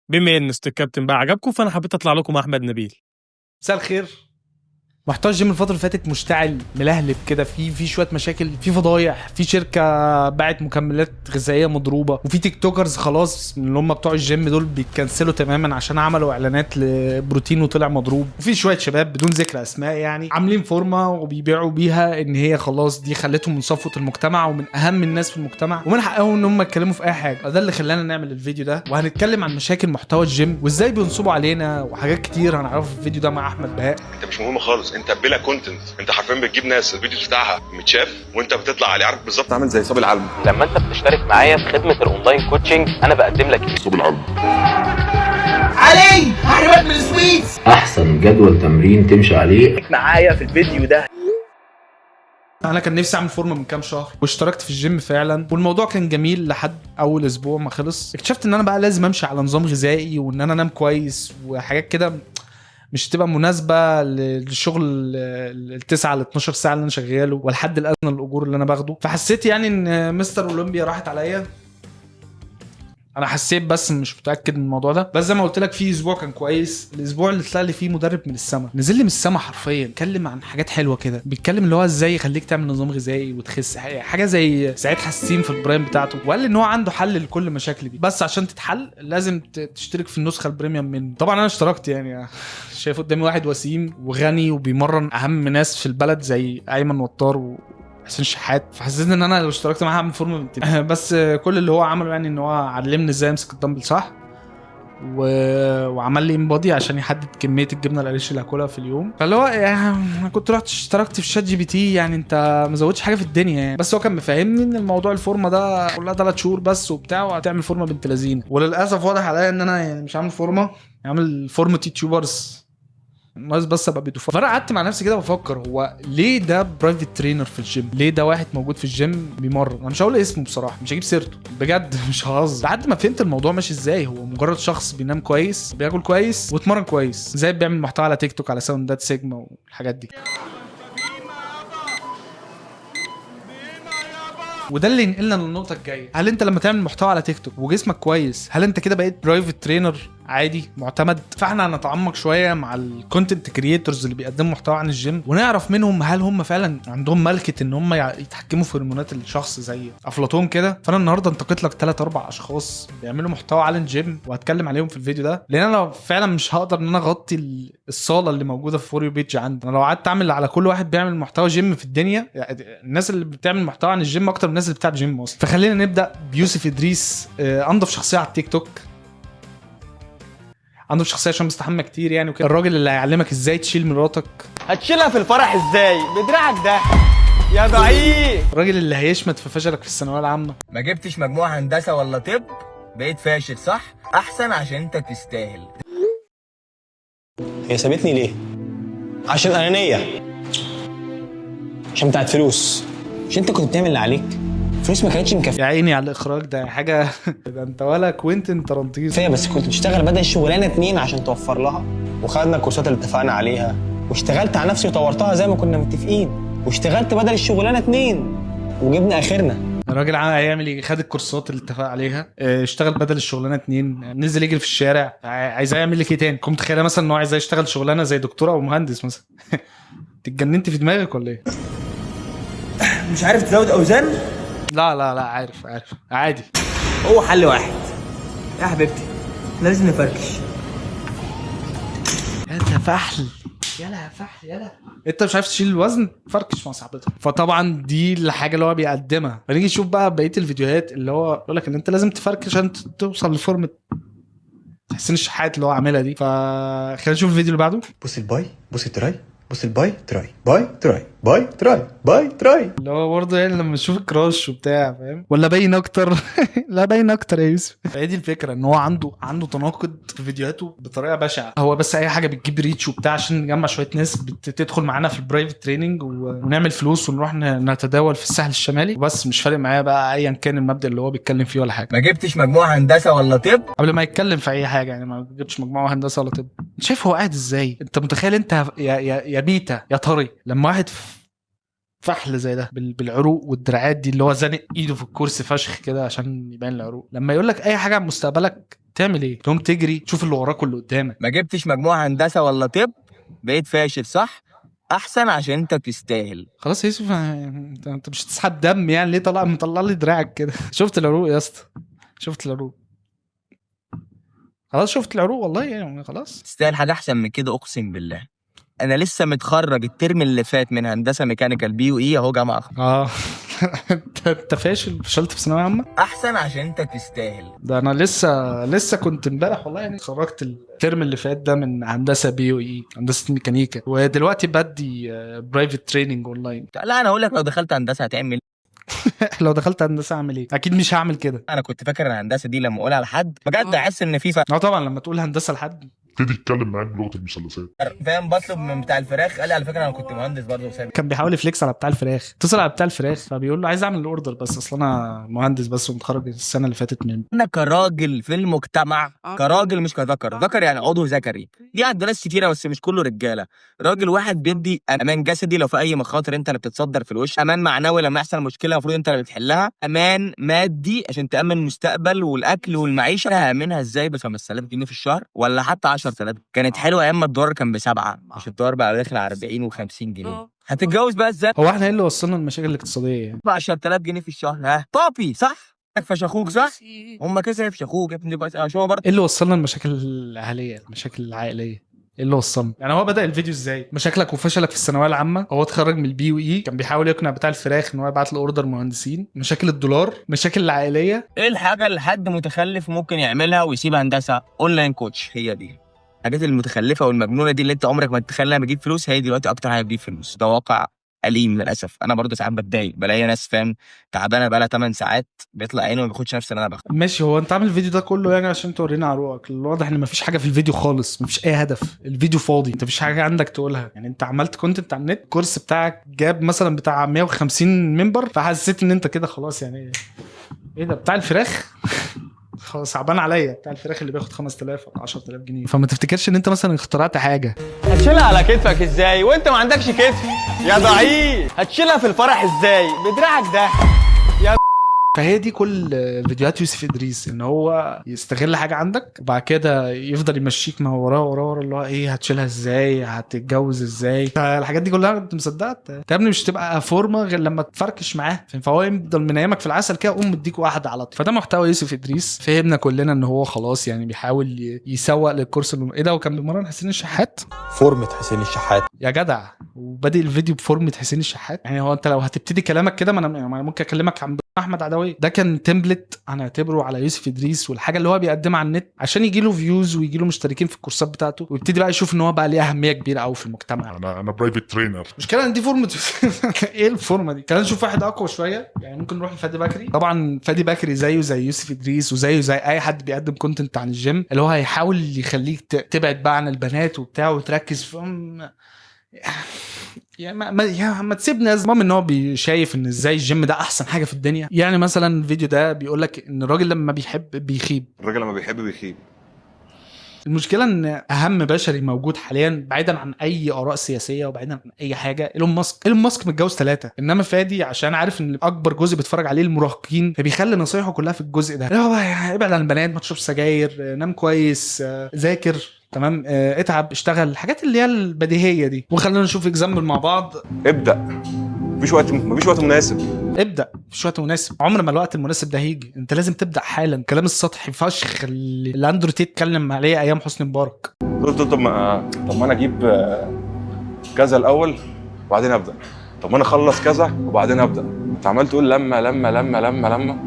بما ان صوت الكابتن بقى عجبكم، فانا حبيت اطلع لكم احمد نبيل. مساء الخير. محتوى الجيم الفترة اللي فاتت مشتعل ملهلب كده، في شوية مشاكل، في فضايح، في شركة باعت مكملات غذائية مضروبة، وفي TikTokers خلاص من اللي هم بتوع الجيم دول بيتكنسلوا تماما عشان عملوا اعلانات لبروتين وطلع مضروب، وفي شوية شباب بدون ذكر اسماء يعني عاملين فورمة وبيبيعوا بيها ان هي خلاص دي خلتهم من صفوة المجتمع ومن اهم الناس في المجتمع ومن حقهم ان هم يتكلموا في اي حاجة. ده اللي خلانا نعمل الفيديو ده، وهنتكلم عن مشاكل محتوى الجيم وازاي بينصبوا علينا وحاجات كتير هنعرفها في الفيديو ده مع احمد بهاء. انت مش مهم خالص، انت بلا content، انت حرفيا بتجيب ناس الفيديو بتاعها متشاف وانت بتطلع عليه، عارف بالظبط عامل زي صبي العلم. لما انت بتشترك معايا في خدمة ال online coaching انا بقدم لك ايه؟ صبي العلم. علي هحرمك من ال sweets. احسن جدول تمرين تمشي عليه. معايا في الفيديو ده. انا كان نفسي اعمل فورمه من كام شهر واشتركت في الجيم فعلا، والموضوع كان جميل لحد اول اسبوع ما خلص. اكتشفت ان انا بقى لازم امشي على نظام غذائي وان انا انام كويس وحاجات كده مش تبقى مناسبة للشغل التسعة ل 12 ساعة اللي انا شغالة والحد الادنى للاجور اللي انا باخده. فحسيت يعني ان مستر اولمبيا راحت عليا. انا حسيت بس مش متاكد من الموضوع ده، بس زي ما قلت لك في اسبوع كان كويس، الاسبوع اللي طلع لي فيه مدرب من السما، نزل لي من السما حرفيا، اتكلم عن حاجات حلوة كده، بيتكلم اللي هو ازاي يخليك تعمل نظام غذائي وتخس، حاجة زي سعيد حسين في ال prime بتاعته، وقال لي ان هو عنده حل لكل المشاكل دي، بس عشان تتحل لازم تشترك في النسخة ال premium منه. طبعا انا اشتركت، يعني شايف قدامي واحد وسيم وغني وبيمرن اهم ناس في البلد زي ايمن وطار و حسين شحات، فحسيت ان انا لو اشتركت معاه هعمل فورمه بس كل اللي هو عمله يعني ان هو علمني ازاي امسك الدمبل صح وعمل لي InBody عشان يحدد كمية الجبنة القريش اللي هاكلها في اليوم. فاللي هو يعني انا كنت رحت اشتركت في ChatGPT، يعني انت ما زودتش حاجة في الدنيا يعني، بس هو كان مفهمني ان الموضوع الفورمة ده كلها 3 شهور بس وبتاع وهتعمل فورمه بنت لذينه، وللاسف واضح عليا ان انا يعني مش عامل فورمه، عامل فورمه YouTubers ناقص بس ابقى pedophile. فانا قعدت مع نفسي كده بفكر، هو ليه ده private trainer في الجيم؟ ليه ده واحد موجود في الجيم بيمرن؟ انا مش هقول اسمه بصراحة، مش هجيب سيرته بجد، مش ههزر، لحد ما فهمت الموضوع ماشي ازاي. هو مجرد شخص بينام كويس، بياكل كويس، واتمرن كويس، زي بيعمل محتوى على تيك توك على ساوندات سيجما والحاجات دي. وده اللي ينقلنا للنقطة الجاية، هل انت لما تعمل محتوى على تيك توك وجسمك كويس هل انت كده بقيت private trainer عادي معتمد؟ فاحنا هنتعمق شوية مع ال content creators اللي بيقدموا محتوى عن الجيم ونعرف منهم هل هم فعلا عندهم ملكه ان هم يتحكموا في هرمونات الشخص زي افلاطون كده. فانا النهارده انتقيت لك 3 4 اشخاص بيعملوا محتوى على الجيم وهتكلم عليهم في الفيديو ده، لان انا فعلا مش هقدر ان انا اغطي الصاله اللي موجودة في for you page عندي. انا لو قعدت اعمل على كل واحد بيعمل محتوى جيم في الدنيا، يعني الناس اللي بتعمل محتوى عن الجيم اكتر من الناس اللي بتاعت جيم اصلا. فخلينا نبدا بيوسف ادريس، انضف شخصية على التيك توك، عنده شخصية عشان بيستحمى كتير يعني وكده. الراجل اللي هيعلمك ازاي تشيل مراتك، هتشيلها في الفرح ازاي بدراعك ده يا ضعيف؟ الراجل اللي هيشمت في فشلك في الثانوية العامة. ما جبتش مجموع هندسة ولا طب بقيت فاشل صح؟ احسن عشان انت تستاهل. هي سابتني ليه؟ عشان أنانية، عشان بتاعت فلوس، مش انت كنت بتعمل اللي عليك؟ فلوس ما كانتش مكفية يا عيني على الاخراج ده، حاجة ده انت ولا كوينتين ترنتينو. بس كنت بتشتغل بدل الشغلانة اتنين عشان توفر لها، وخدنا الكورسات اللي اتفقنا عليها، واشتغلت على نفسي وطورتها زي ما كنا متفقين، واشتغلت بدل الشغلانة اتنين وجبنا آخرنا. الراجل هيعمل ايه؟ خد الكورسات اللي اتفق عليها، اشتغل بدل الشغلانة اتنين، نزل يجري في الشارع، عايز يعمل لك ايه تاني؟ كنت متخيله مثلا ان هو عايز يشتغل شغلانة زي دكتور او مهندس مثلا؟ انت اتجننت في دماغك ولا ايه؟ مش عارف تزود اوزان؟ لا لا لا، عارف عارف عادي. هو حل واحد يا حبيبتي، لازم نفركش. يا فحل يلا فحل يلا، انت مش عارف تشيل الوزن فركش مع صاحبتك. فطبعا دي الحاجة اللي هو بيقدمها. فنيجي نشوف بقى بقية الفيديوهات اللي هو يقول لك ان انت لازم تفركش عشان توصل لفورمه حسين الشحات اللي هو عاملها دي. فخلينا نشوف الفيديو اللي بعده. بص ال bi، بص ال tri، بص ال bi tri، bi tri، bi tri، bi tri. اللي هو برضه يعني لما تشوف ال crush وبتاع فاهم ولا باين اكتر؟ لا باين اكتر يا يوسف. فهي دي الفكرة، ان هو عنده تناقض في فيديوهاته بطريقة بشعة. هو بس اي حاجة بتجيب reach وبتاع عشان نجمع شوية ناس تدخل معانا في ال private training ونعمل فلوس ونروح نتداول في الساحل الشمالي، وبس مش فارق معايا بقى ايا كان المبدا اللي هو بيتكلم فيه ولا حاجة. ما جبتش مجموع هندسة ولا طب؟ قبل ما يتكلم في اي حاجة يعني ما جبتش مجموعة هندسة ولا طب. انت شايف هو قاعد ازاي؟ انت متخيل انت يا يا يا بيتا يا طري لما واحد فحل زي ده بالعروق والدراعات دي اللي هو زانق ايده في الكرسي فشخ كده عشان يبان العروق، لما يقول لك اي حاجة عن مستقبلك تعمل ايه؟ تقوم تجري تشوف اللي وراك واللي قدامك. ما جبتش مجموع هندسة ولا طب بقيت فاشل صح؟ احسن عشان انت تستاهل. خلاص يا يوسف، انت مش هتسحب دم يعني، ليه طلع مطلع لي دراعك كده؟ شفت العروق يا اسطى، شفت العروق، خلاص شفت العروق والله يعني خلاص. تستاهل حاجة احسن من كده اقسم بالله. انا لسه متخرج الترم اللي فات من هندسة mechanical BUE اهو جامعه. انت فاشل، فشلت في ثانوية عامة. احسن عشان انت تستاهل. ده انا لسه كنت امبارح والله يعني اتخرجت الترم اللي فات ده من هندسة BUE، هندسة ميكانيكا، ودلوقتي بدي private training online. لا انا هقول لك لو دخلت هندسة هتعمل. لو دخلت هندسة اعمل ايه؟ اكيد مش هعمل كده. انا كنت فاكر ان الهندسة دي لما اقولها لحد بجد احس ان في طبعا لما تقول هندسة لحد ابتدي يتكلم معاك بلغه المثلثات، فاهم. بطلب من بتاع الفراخ قال لي على فكرة انا كنت مهندس برضه وسابق. كان بيحاول ي flex على بتاع الفراخ، اتصل على بتاع الفراخ فبيقول له عايز اعمل ال order بس اصل انا مهندس بس ومتخرج السنة اللي فاتت من. انا كراجل في المجتمع، كراجل مش كذكر، ذكر يعني عضو ذكري، دي عند ناس كتيرة بس مش كله رجاله. راجل واحد بيدي امان جسدي لو في اي مخاطر انت اللي بتتصدر في الوش، امان معنوي لما يحصل مشكلة المفروض انت اللي بتحلها، امان مادي عشان تامن المستقبل والاكل والمعيشه. هامنها ازاي ب 5000 جنيه في الشهر ولا حتى 10000؟ كانت حلوة ايام ما الدولار كان ب7، مش الدولار بقى داخل على 40 و50 جنيه. هتتجوز بقى ازاي؟ هو احنا ايه اللي وصلنا للمشاكل الاقتصادية يعني؟ ب 10000 جنيه في الشهر. ها بابي صح؟ فشخوك صح؟ هم كده يفشخوك يا ابني بس عشان هو برضه. ايه اللي وصلنا للمشاكل الاهلية، المشاكل العائلية؟ ايه اللي وصلنا؟ يعني هو بدأ الفيديو ازاي؟ مشاكلك وفشلك في الثانوية العامة، هو اتخرج من ال BUE، كان بيحاول يقنع بتاع الفراخ ان هو يبعت له order مهندسين، مشاكل الدولار، مشاكل العائلية. ايه الحاجة اللي حد متخلف ممكن يعملها ويسيب هندسة؟ online coach. هي دي الحاجات المتخلفه والمجنونه دي اللي انت عمرك ما تتخيل انها بتجيب فلوس، هي دلوقتي اكتر حاجة بتجيب فلوس. ده واقع أليم للاسف. انا برضه ساعات بتضايق، بلاقي ناس فاهم تعبانة بقى لها 8 ساعات بيطلع عينه وما بياخدش نفس اللي انا باخده. ماشي، هو انت عامل الفيديو ده كله يعني عشان تورينا عروقك؟ الواضح ان مفيش حاجة في الفيديو خالص، مفيش اي هدف، الفيديو فاضي، انت مفيش حاجة عندك تقولها. يعني انت عملت content على النت، ال course بتاعك جاب مثلا بتاع 150 member، فحسيت ان انت كده خلاص يعني ايه ده بتاع الفراخ؟ خلاص صعبان عليا بتاع الفراخ اللي بياخد 5000 او 10000 جنيه. فما تفتكرش ان انت مثلا اخترعت حاجة. هتشيلها على كتفك ازاي وانت ما عندكش كتف يا ضعيف؟ هتشيلها في الفرح ازاي بدراعك ده يا. فهي دي كل فيديوهات يوسف ادريس، ان هو يستغل حاجة عندك وبعد كده يفضل يمشيك ما وراه وراه وراه، اللي هو ايه هتشيلها ازاي، هتتجوز ازاي، فالحاجات دي كلها انت مصدقت يا ابني مش تبقى فورمه غير لما تفركش معاه، فهو يفضل منيمك في العسل كده قوم مديك واحدة على طول. فده محتوى يوسف ادريس. فهمنا كلنا ان هو خلاص يعني بيحاول يسوق لل course اللي ايه ده، وكان بيمرن حسين الشحات، فورمه حسين الشحات يا جدع، وبادئ الفيديو بفورمه حسين الشحات. يعني هو انت لو هتبتدي كلامك كده، ما انا ممكن اكلمك عن احمد عدويه، ده كان template هنعتبره على يوسف ادريس والحاجة اللي هو بيقدمها على النت عشان يجي له views ويجي له مشتركين في الكورسات بتاعته، ويبتدي بقى يشوف ان هو بقى ليه اهمية كبيرة قوي في المجتمع. انا private trainer. المشكلة ان دي فورمه ايه الفورمة دي؟ تعال نشوف واحد اقوى شوية، يعني ممكن نروح لفادي بكري. طبعا فادي بكري زيه زي يوسف ادريس وزيه زي اي حد بيقدم content عن الجيم، اللي هو هيحاول يخليك تبعد بقى عن البنات وبتاع وتركز في يعني ما تسيبنا. المهم ان هو بيشايف ان ازاي الجيم ده احسن حاجة في الدنيا. يعني مثلا الفيديو ده بيقول لك ان الراجل لما بيحب بيخيب، الراجل لما بيحب بيخيب. المشكلة ان اهم بشري موجود حاليا بعيدا عن اي اراء سياسية وبعيدا عن اي حاجة، ايلون ماسك. ايلون ماسك متجوز 3، انما فادي عشان عارف ان اكبر جزء بيتفرج عليه المراهقين، فبيخلي نصايحه كلها في الجزء ده، اللي هو ابعد عن البنات، ما تشربش سجاير، نام كويس، ذاكر تمام، اتعب، اشتغل، الحاجات اللي هي البديهيه دي. وخلينا نشوف example مع بعض. ابدا، مفيش وقت، مفيش وقت مناسب. ابدا، مفيش وقت مناسب، عمر ما الوقت المناسب ده هيجي، انت لازم تبدا حالا. الكلام السطحي فشخ اللي اندرو تيت اتكلم عليه ايام حسني مبارك. قلت طب ما انا اجيب كذا الاول وبعدين ابدا، طب ما انا اخلص كذا وبعدين ابدا. انت عمال تقول لما لما لما لما لما،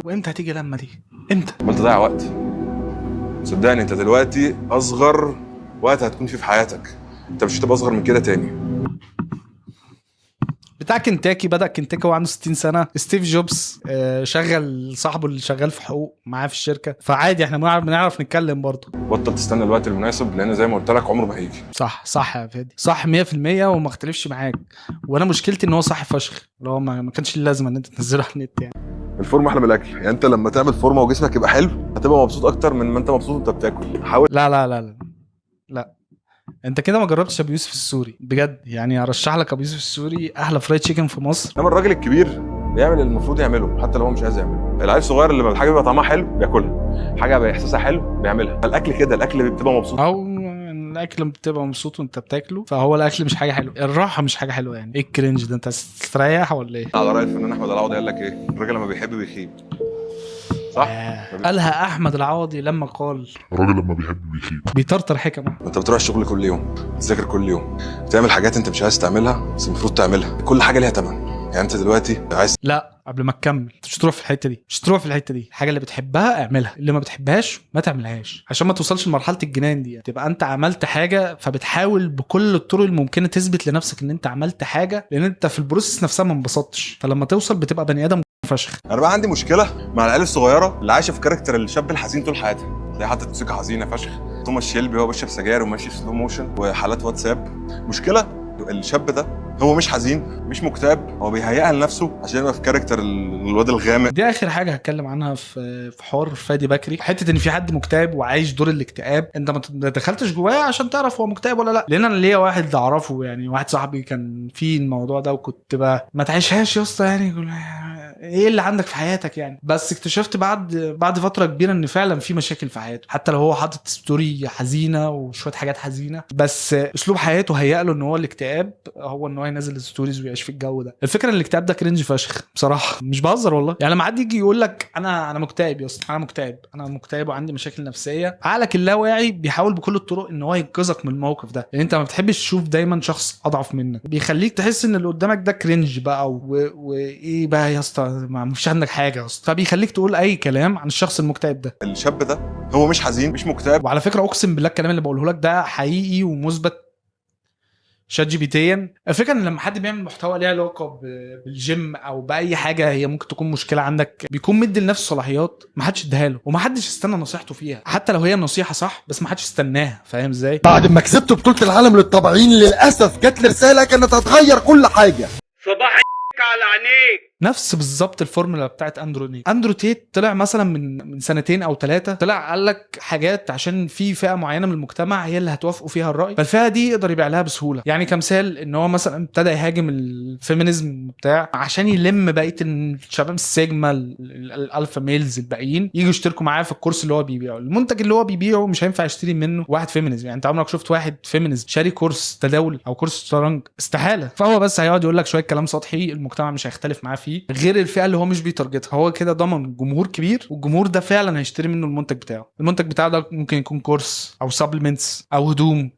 وامتى هتيجي لما دي؟ امتى؟ عمال تضيع وقت. صدقني انت دلوقتي اصغر وقت هتكون فيه في حياتك، انت مش هتبقى اصغر من كده تاني. بتاع كنتاكي، بدأ كنتاكي وهو عنده 60 سنة. ستيف جوبز شغل صاحبه اللي شغال في حقوق معاه في الشركة، فعادي احنا بنعرف نتكلم برضه. بطل تستنى الوقت المناسب، لان زي ما قلت لك عمره ما هيجي. صح صح يا فادي، صح 100% وما اختلفش معاك. وانا مشكلتي ان هو صح فشخ، اللي هو ما كانش ليه لازمه ان انت تنزله على النت يعني. الفورمة احلى من الاكل، يعني انت لما تعمل فورمه وجسمك يبقى حلو هتبقى مبسوط اكتر من ما انت مبسوط وانت بتاكل. حاول. لا لا لا لا لا، انت كده ما جربتش ابو يوسف السوري بجد، يعني ارشح لك ابو يوسف السوري، احلى fried chicken في مصر. انما الراجل الكبير بيعمل اللي المفروض يعمله حتى لو هو مش عايز يعمله. العيل الصغير اللي لما الحاجة بيبقى طعمها حلو بياكلها، حاجة باحساسها حلو بيعملها. الاكل كده، الاكل بتبقى مبسوط، او الاكل بتبقى مبسوط وانت بتاكله، فهو الاكل مش حاجة حلوة، الراحة مش حاجة حلوة. يعني ايه ال cringe ده؟ انت عايز تستريح ولا ايه؟ على راي الفنان احمد العوضي قال لك ايه؟ الراجل لما بيحب بيخيب، صح؟ قالها احمد العوضي لما قال الراجل لما بيحب بيخيب. بيطرطر حكمه. انت بتروح الشغل كل يوم، بتذاكر كل يوم، بتعمل حاجات انت مش عايز تعملها بس المفروض تعملها. كل حاجة ليها ثمن. يعني انت دلوقتي عايز، لا قبل ما تكمل، انت مش تروح في الحتة دي، مش تروح في الحتة دي. الحاجة اللي بتحبها اعملها، اللي ما بتحبهاش ما تعملهاش، عشان ما توصلش لمرحلة الجنان دي. تبقى انت عملت حاجة فبتحاول بكل الطرق الممكنة تثبت لنفسك ان انت عملت حاجة، لان انت في ال process نفسها ما انبسطتش، فلما توصل بتبقى بني ادم فشخ. انا بقى عندي مشكلة مع العيال الصغيرة اللي عايشه في character الشاب الحزين طول حياتها، تلاقي حاطط موسيقى حزينة فشخ، توماس شيلبي وهو بيشرب سجاير وماشي slow motion وحالات واتساب. مشكلة الشاب ده هو مش حزين، مش مكتئب، هو بيهيئها لنفسه عشان يبقى في character الواد الغامق. دي اخر حاجة هتكلم عنها في حوار فادي بكري، حتة ان في حد مكتئب وعايش دور الاكتئاب، انت ما دخلتش جواه عشان تعرف هو مكتئب ولا لا. لان انا ليا واحد اعرفه، يعني واحد صاحبي كان في الموضوع ده، وكنت بقى ما تعيشهاش يا اسطى، يعني ايه اللي عندك في حياتك يعني. بس اكتشفت بعد فترة كبيرة ان فعلا في مشاكل في حياته، حتى لو هو حاطط story حزينة وشوية حاجات حزينة، بس اسلوب حياته هيأ له ان هو الاكتئاب هو ان هو ينزل stories ويعيش في الجو ده. الفكرة ان الاكتئاب ده cringe فشخ بصراحة، مش بهزر والله. يعني لما حد يجي يقول لك انا مكتئب يا اسطى، انا مكتئب، انا مكتئب وعندي مشاكل نفسية، عقلك اللاواعي بيحاول بكل الطرق ان هو ينقذك من الموقف ده، لان انت ما بتحبش تشوف دايما شخص اضعف منك، بيخليك تحس ان اللي قدامك ده cringe بقى وايه بقى يا اسطى، ما فيش عندك حاجة يا اسطى، فبيخليك تقول اي كلام عن الشخص المكتئب ده. الشاب ده هو مش حزين، مش مكتئب. وعلى فكرة اقسم بالله الكلام اللي بقوله لك ده حقيقي ومثبت ChatGPT. الفكرة ان لما حد بيعمل محتوى ليه علاقة بالجيم او باي حاجة هي ممكن تكون مشكلة عندك، بيكون مدي لنفسه صلاحيات ما حدش اداها له، وما حدش استنى نصيحته فيها، حتى لو هي النصيحة صح، بس ما حدش استناها. فاهم ازاي؟ بعد ما كسبت بطوله العالم للطبيعيين للاسف جات لي رسالة كانت هتغير كل حاجة. صباح على عينيك. نفس بالظبط الفورمولا بتاعت اندرو نيت. اندرو تيت طلع مثلا من سنتين او ثلاثة، طلع قال لك حاجات عشان في فئة معينة من المجتمع هي اللي هتوافقوا فيها الراي، فالفئه دي يقدر يبيع لها بسهولة. يعني كمثال ان هو مثلا ابتدى يهاجم ال feminism بتاع عشان يلم بقية الشباب ال sigma ال alpha males الباقيين يجوا يشتركوا معاه في الكورس اللي هو بيبيعه. المنتج اللي هو بيبيعه مش هينفع يشتري منه واحد feminism. يعني انت عمرك شفت واحد feminism شاري كورس تداول او كورس شطرنج؟ استحالة. فهو بس هيقعد يقول لك شوية كلام سطحي المجتمع مش هيختلف معاه فيه، غير الفئة اللي هو مش بي target ها. هو كده ضمن جمهور كبير، والجمهور ده فعلا هيشتري منه المنتج بتاعه. المنتج بتاعه ده ممكن يكون كورس او supplements او هدوم.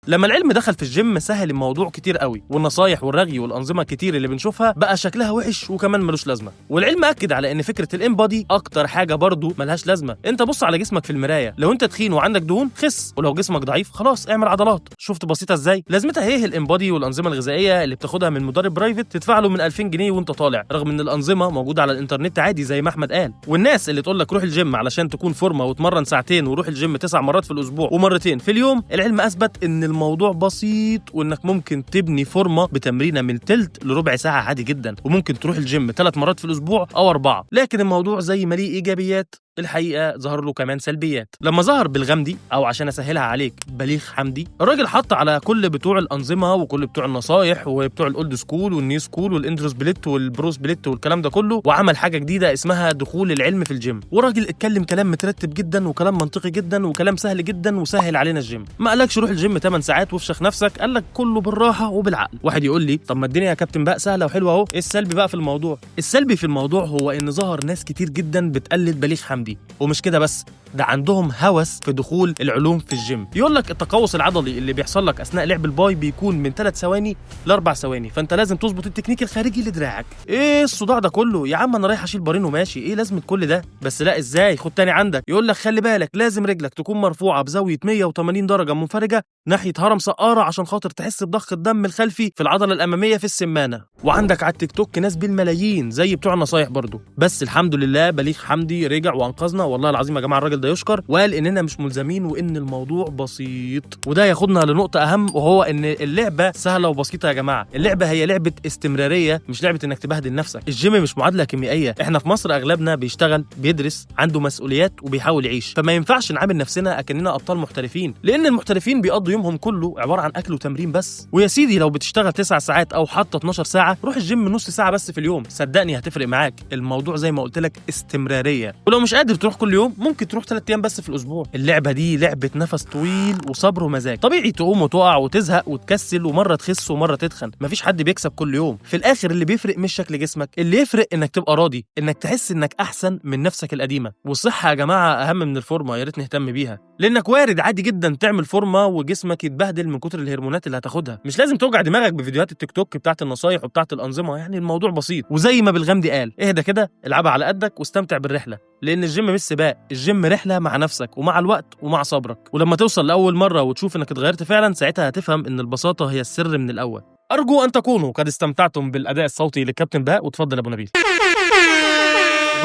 لما العلم دخل في الجيم سهل الموضوع كتير قوي، والنصايح والرغي والانظمة كتير اللي بنشوفها بقى شكلها وحش وكمان ملوش لازمه. والعلم اكد على ان فكرة ال InBody اكتر حاجة برضو ملهاش لازمه. انت بص على جسمك في المراية، لو انت تخين وعندك دهون خس، ولو جسمك ضعيف خلاص اعمل عضلات. شفت بسيطة ازاي؟ لازمتها ايه ال InBody والانظمة الغذائية اللي بتاخدها من مدرب private تدفع له من 2000 جنيه وانت طالع، رغم ان الانظمة موجودة على الانترنت عادي زي ما احمد قال. والناس اللي تقول لك روح الجيم علشان تكون فورمه وتمرن ساعتين وروح الجيم 9 مرات في الاسبوع ومرتين في اليوم، العلم اثبت ان الموضوع بسيط، وانك ممكن تبني فورمه بتمرينه من تلت لربع ساعة عادي جدا، وممكن تروح الجيم 3 مرات في الاسبوع او 4. لكن الموضوع زي ما ليه ايجابيات الحقيقة ظهر له كمان سلبيات. لما ظهر بالغمدي، او عشان اسهلها عليك بليغ حمدي، الراجل حط على كل بتوع الانظمة وكل بتوع النصايح وبتوع ال old school وال new school وال Andrew split وال bro split والكلام ده كله، وعمل حاجة جديدة اسمها دخول العلم في الجيم. وراجل اتكلم كلام مترتب جدا وكلام منطقي جدا وكلام سهل جدا وسهل علينا الجيم. ما قالكش روح الجيم 8 ساعات وافشخ نفسك، قال لك كله بالراحة وبالعقل. واحد يقول لي طب ما الدنيا يا كابتن بقى سهلة وحلوه اهو، ايه السلبي بقى في الموضوع؟ السلبي في الموضوع هو ان ظهر ناس كتير جدا بتقلد بليغ حمدي، ومش كده بس، ده عندهم هوس في دخول العلوم في الجيم. يقول لك التقوس العضلي اللي بيحصل لك اثناء لعب ال bi بيكون من 3 ثواني ل4 ثواني، فانت لازم تظبط التكنيك الخارجي لدراعك. ايه الصداع ده كله يا عم؟ انا رايح اشيل بارين وماشي، ايه لازمه كل ده؟ بس لا ازاي، خد تاني عندك. يقول لك خلي بالك لازم رجلك تكون مرفوعة بزاوية 180 درجه منفرجه ناحية هرم سقاره عشان خاطر تحس بضخ الدم الخلفي في العضلة الامامية في السمانه. وعندك على التيك توك ناس بالملايين زي بتوع النصايح برضو. بس الحمد لله بليغ حمدي رجع وانقذنا، والله العظيم يا جماعة الراجل ده ده يشكر، وقال اننا مش ملزمين وان الموضوع بسيط. وده ياخدنا لنقطة اهم، وهو ان اللعبة سهلة وبسيطة يا جماعة. اللعبة هي لعبه استمرارية، مش لعبه انك تبهدل نفسك. الجيم مش معادلة كيميائية، احنا في مصر اغلبنا بيشتغل، بيدرس، عنده مسؤوليات وبيحاول يعيش، فما ينفعش نعامل نفسنا اكننا ابطال محترفين، لان المحترفين بيقضوا يومهم كله عبارة عن اكل وتمرين بس. ويا سيدي لو بتشتغل 9 ساعات او حتى 12 ساعة، روح الجيم نص ساعة بس في اليوم، صدقني هتفرق معاك. الموضوع زي ما قلت لك استمرارية، ولو مش قادر تروح كل يوم ممكن تروح 3 ايام بس في الاسبوع. اللعبة دي لعبه نفس طويل وصبر ومزاج، طبيعي تقوم وتقع وتزهق وتكسل، ومرة تخس ومرة تتخن، مفيش حد بيكسب كل يوم. في الاخر اللي بيفرق مش شكل جسمك، اللي يفرق انك تبقى راضي، انك تحس انك احسن من نفسك القديمة. والصحة يا جماعة اهم من الفورمة، يا ريت نهتم بيها، لانك وارد عادي جدا تعمل فورمه وجسمك يتبهدل من كتر الهرمونات اللي هتاخدها. مش لازم توجع دماغك بفيديوهات التيك توك بتاعت النصايح وبتاعت الانظمة، يعني الموضوع بسيط. وزي ما بالغمدي قال، اهدى كده، العبها على قدك واستمتع بالرحله، لان الجيم مش سباق، الجيم رحله مع نفسك ومع الوقت ومع صبرك. ولما توصل لاول مرة وتشوف انك اتغيرت فعلا، ساعتها هتفهم ان البساطة هي السر من الاول. ارجو ان تكونوا قد استمتعتم بالاداء الصوتي للكابتن بهاء، وتفضل يا ابو نبيل.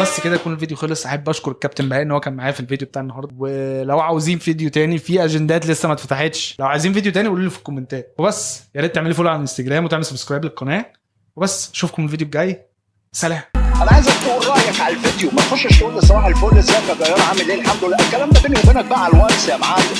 بس كده يكون الفيديو خلص. احب اشكر الكابتن بهاء ان هو كان معايا في الفيديو بتاع النهارده، ولو عاوزين فيديو تاني في اجندات لسه ما اتفتحتش، لو عايزين فيديو تاني قولوا لي في الكومنتات. وبس يا ريت تعملي follow على الانستجرام وتعمل subscribe للقناة. وبس اشوفكم الفيديو الجاي، سلام. انا عايزك تقول رايك على الفيديو، ما تخشش تقول لي صباح الفل ازيك يا جيار عامل ايه الحمد لله، الكلام ده بيني وبينك بقى على الواتس يا معلم.